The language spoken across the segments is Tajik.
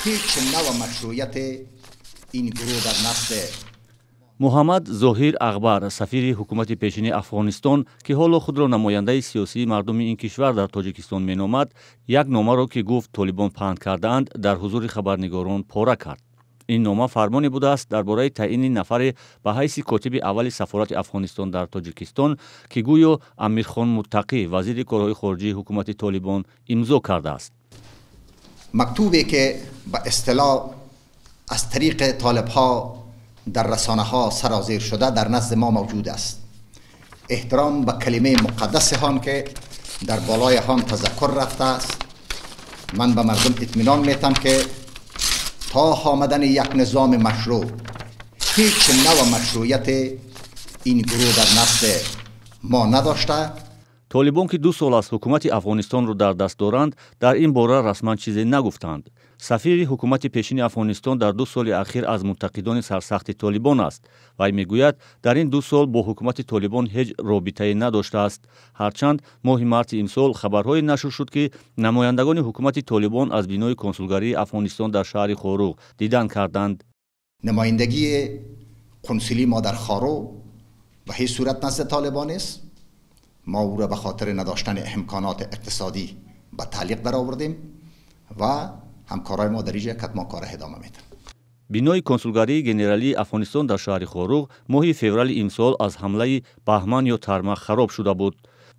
ҳеҷ навъ машруият ин гурӯҳ дар назд. Муҳаммад Зоҳир Ағбар, сафири ҳукумати пешини Афғонистон, ки ҳоло худро намояндаи сиёсии мардуми ин кишвар дар Тоҷикистон меномад, як номаро, ки гуфт толибон паҳн кардаанд, дар ҳузури хабарнигорон пора кард. Ин нома фармоне будааст дар бораи таъини нафаре ба ҳайси котиби аввали сафорати Афғонистон дар Тоҷикистон, ки гӯё Амирхон Муттақӣ, вазири корҳои хориҷии ҳукумати Толибон, имзо кардааст. Мактубе ки ба истилоҳ аз тариқи толибҳо дар расонаҳо сарозер шуда дар назди мо мавҷуд аст. Эҳтиром ба калимаи муқаддаси он ки дар болои он тазаккур рафтааст, ман ба мардум итминон метам ки то омадани як низоми машрӯъ ҳеҷ навъ машруият ин гурӯҳ дар назди мо надошта. Толибон, ки 2 сол аст ҳукумати Афғонистонро дар даст доранд, дар ин бора расман чизе нагуфтанд. Сафири ҳукумати пешини Афғонистон дар 2 соли ахир аз мунтақидони сарсахти Толибон аст. Вай мегӯяд, дар ин 2 сол бо ҳукумати Толибон ҳеҷ робитае надоштааст. Ҳарчанд моҳи марти имсол хабарҳое нашр шуд, ки намояндагони ҳукумати Толибон аз бинои консулгарии Афғонистон дар шаҳри Хоруғ дидан карданд. Намояндагии қунсулии мо дар Хоруғ ба ҳеҷ сурат назди толибон нест. Мо ӯро ба хотири надоштани имконоти иқтисодӣ ба таълиқ даровардем ва ҳамкорои мо дар инҷа катман кора идома медиҳанд. Бинои консулгарии генералии Афғонистон дар шаҳри Хоруғ моҳи феврали имсол аз ҳамлаи баҳман ё тарма хароб шуда буд.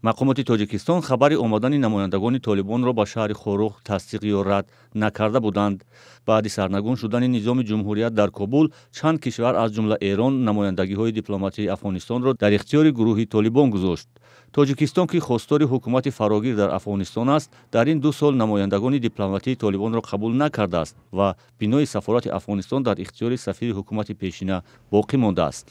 Мақомоти Тоҷикистон хабари омадани намояндагони Толибонро ба шаҳри Хоруғ тасдиқ ё рад накарда буданд. Баъди сарнагун шудани низоми ҷумҳурият дар Кобул, чанд кишвар, аз ҷумла Эрон, намояндагиҳои дипломатии Афғонистонро дар ихтиёри гурӯҳи Толибон гузошт. Тоҷикистон, ки хостори ҳукумати фарогир дар Афғонистон аст, дар ин 2 сол намояндагони дипломатии Толибонро қабул накардааст ва бинои сафорати Афғонистон дар ихтиёри сафири ҳукумати пешина боқӣ мондааст.